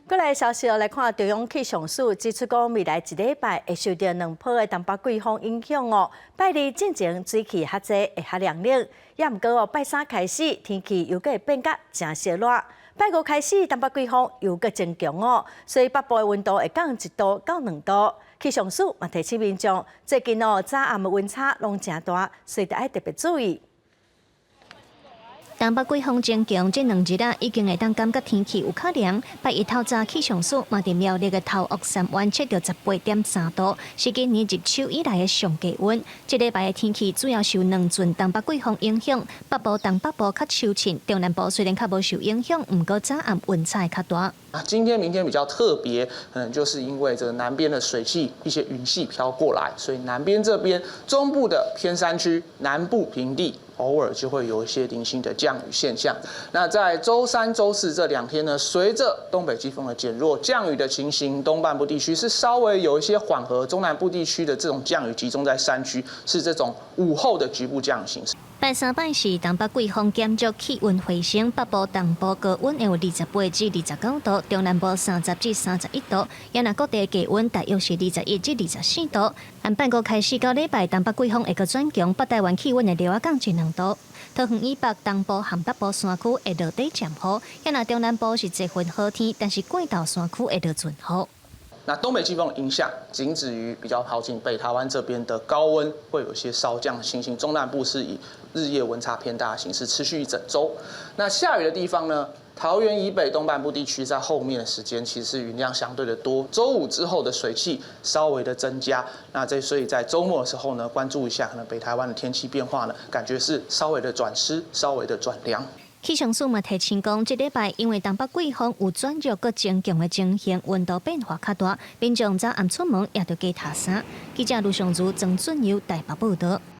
過來消息來看，中央氣象署指出講，未來一禮拜會受著兩波的東北季風影響哦。拜二進前水汽較濟，會較涼冷。也毋過哦，拜三開始天氣又閣會變甲誠燒熱。拜五開始東北季風又閣增強哦，所以北部的溫度會降1度到2度。氣象署嘛提醒民眾，最近哦早暗的溫差攏誠大，所以著愛特別注意。東北季風增強，這兩日啊，已經會當感覺天氣有較涼。拜一透早氣象署嘛佇苗栗的頭屋三灣測著18.3度，是今年入秋以來的上低溫。這禮拜的天氣主要受兩陣東北季風影響，北部、東北部較秋晴，中南部雖然較無受影響，毋過早暗溫差會較大。啊，今天、明天比較特別，可能就是因為這個南邊的水汽、一些雲系飄過來，所以南邊這邊中部的偏山區、南部平地，偶爾就會有一些零星的降雨現象。那在週三、週四這兩天呢，隨着東北季風的減弱，降雨的情形，東半部地區是稍微有一些緩和，中南部地區的這種降雨集中在山區，是這種午後的局部降雨形式。拜三、拜四，東北季風減弱，氣溫回升，北部、東部高溫會有28至29度，中南部30至31度。也若各地低溫大約是21至24度。按拜五開始到禮拜，東北季風會閣轉強，北台灣氣溫會略仔降一兩度。桃園以北、東部和北部山區會落底漸雨，也若中南部是濟份好天，但是過頭山區會落陣雨。那東北季風影響僅止於比較靠近北台灣這邊的高溫會有些稍降的情形，中南部是以日夜溫差偏大的形式持續一整週。那下雨的地方呢？桃園以北東半部地區在後面的時間其實是雲量相對的多，週五之後的水汽稍微的增加，那這所以在週末的時候呢，關注一下可能北台灣的天氣變化呢，感覺是稍微的轉濕，稍微的轉涼。氣象署嘛提醒講，這禮拜因為東北季風有轉弱閣增強的情形，溫度變化較大，民眾早暗出門也著加疊衫。記者盧尚如、曾俊佑台北報道。